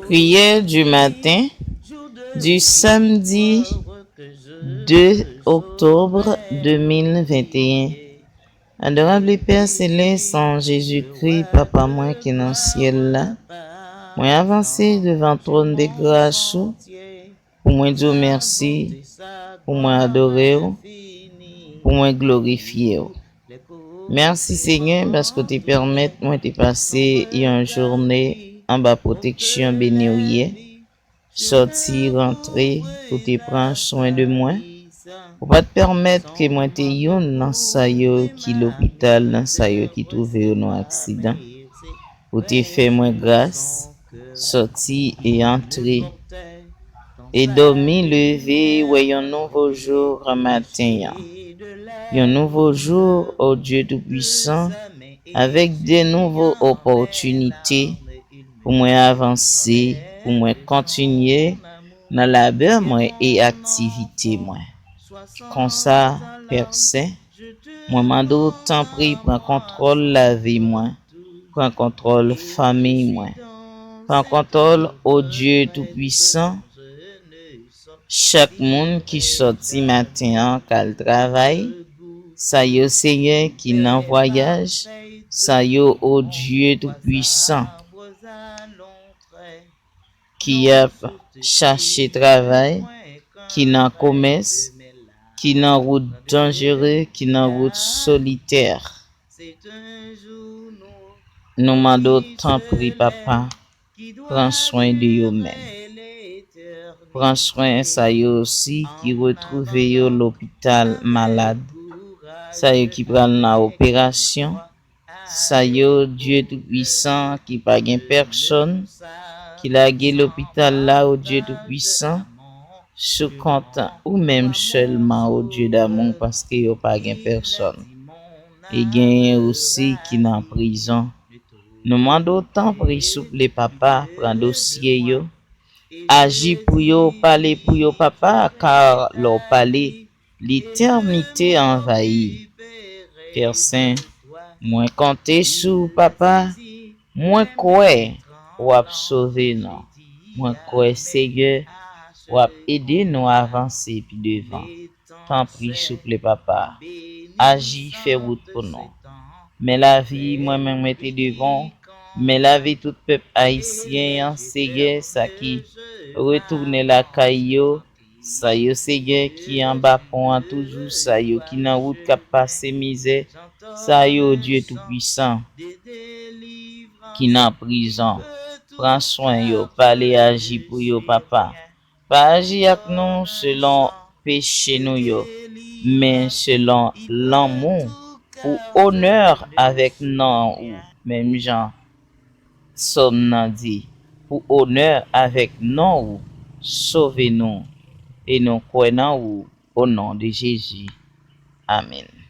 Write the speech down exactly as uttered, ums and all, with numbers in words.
Prière du matin du samedi deux octobre deux mille vingt et un. Adorable Père Céleste, an Jezikri, Papa mwen ki nan syèl la, mwen avanse devan twòn de gras ou pou mwen di w mèsi, pou mwen adore w, pou mwen glorifye w. Mèsi Senyè paske w te pèmèt mwen te pase yon jounen anba pwoteksyon beni w ye. Sòti, rantre, ou te pran swen de mwen. Ou pa t pèmèt ke mwen te youn nan sa yo ki lopital, nan sa yo ki twouve yo nan aksidan. Ou te fè mwen gras, sòti e antre. E dòmi, leve, wè yon nouvo jou gramaten an. Yon nouvo jou, o Dye Toupwisan, avèk de nouvo opòtinite pou mwen avanse, pou mwen kontinye nan labè mwen e aktivite mwen. Konsa, Pè Sen, mwen mande w tanpri pran kontwòl lavi mwen, pran kontwòl fanmi mwen, pran kontwòl, o Dye Toupwisan, chak moun ki sòti maten an k al travay, sa yo, Senyè, ki nan vwayaj, sa yo, o Dye Toupwisan, ki ap chache travay, ki nan komès, ki nan wout danjere, ki nan wout solitè. Nou mande w tanpri, Papa, pran swen de yo menm. Pran swen sa yo osi ki retwouve yo lopital malad, sa yo ki pral nan operasyon, sa yo, Dye Toupwisan, ki pa gen pèsonn, ki lage lopital la, o Dye Toupwisan, sou kont ou menm sèlman, o Dye damou, paske yo pa gen pèsonn. E genyen osi ki nan prizon. Nou mande w tanpri, souple, Papa, pran dosye yo. Aji pou yo, pale pou yo, Papa, ka lè w pale, letènite anvayi. Pè Sen, mwen konte sou ou, Papa. Mwen kwè w ap sove nou. Mwen kwè, Senyè, w ap ede nou avanse pi devan. Tanpri, souple, Papa, aji, fè wout pou nou. Men lavi mwen menm mete devan w, men lavi tout pèp ayisyen an, Senyè, sa ki retounen lakay yo, sa yo, Senyè, ki anba pon an toujou, sa yo ki nan wout k ap pase mizè, sa yo, Dye Toupwisan, ki nan prizon. Pran swen yo, pale, aji pou yo, Papa. Pa aji ak nou selon peche nou yo, men selon lanmou, pou onè avèk non ou, menm jan Sòm nan di, pou onè avèk non ou, sove nou, e nou kwè nan ou, o non de Jezi. Amèn.